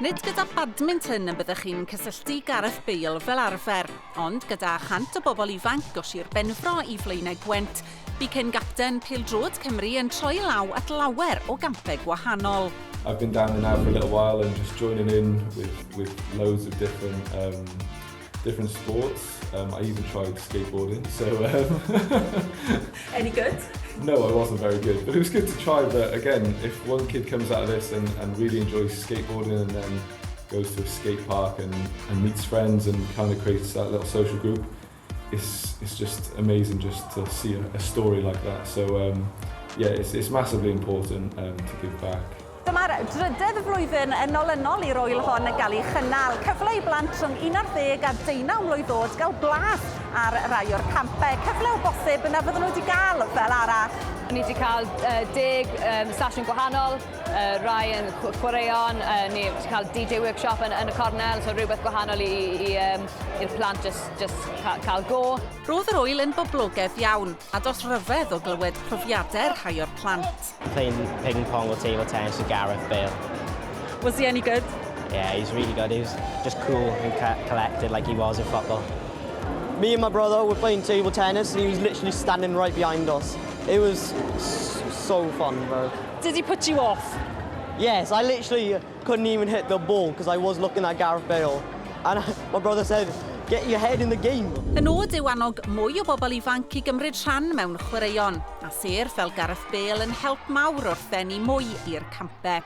Nid gyda badminton y byddech chi'n cysylltu Gareth Bale fel arfer, ond gyda 100 o bobl ifanc o Sir Benfro i Flaenau Gwent, bu cyn-gapten pêl-droed Cymru yn troi law at lawer o gampau gwahanol. I've been down there now for a little while and just joining in with, with loads of different um, different sports. Um, I even tried skateboarding, so... Um, Any good? No, I wasn't very good, but it was good to try. But again, if one kid comes out of this and, and really enjoys skateboarding and then goes to a skate park and, and meets friends and kind of creates that little social group, it's, it's just amazing just to see a, a story like that. So um, yeah, it's, it's massively important um, to give back. Dyma'r drydedd flwyddyn yn olynol i'r ŵyl hon yn gael ei chynnal. Cyfle i blant rhwng 11 a 19 mlwydd oed gael blas ar rai o'r campau. Cyfle o bosib na fydden nhw wedi gael fel arall. Ni wedi cael uh, deg um, sesiwn gwahanol, uh, rai yn chwaraeon, uh, ni wedi cael DJ workshop yn, yn y cornel, so rhywbeth gwahanol i, i, um, i'r plant just, just cael, cael go. Roedd yr ŵyl yn boblogaidd iawn, a does ryfedd o glywed profiadau rhai o'r plant. Playing ping pong or table tennis with Gareth Bale. Was he any good? Yeah, he's really good. He was just cool and collected like he was in football. Me and my brother were playing table tennis and he was literally standing right behind us. It was so fun, bro. Did he put you off? Yes, I literally couldn't even hit the ball because I was looking at Gareth Bale. And my brother said, get your head in the game. Y nod yw annog mwy o bobl ifanc i gymryd rhan mewn chwaraeon, a sêr fel Gareth Bale yn help mawr wrth ddenu mwy i'r campau.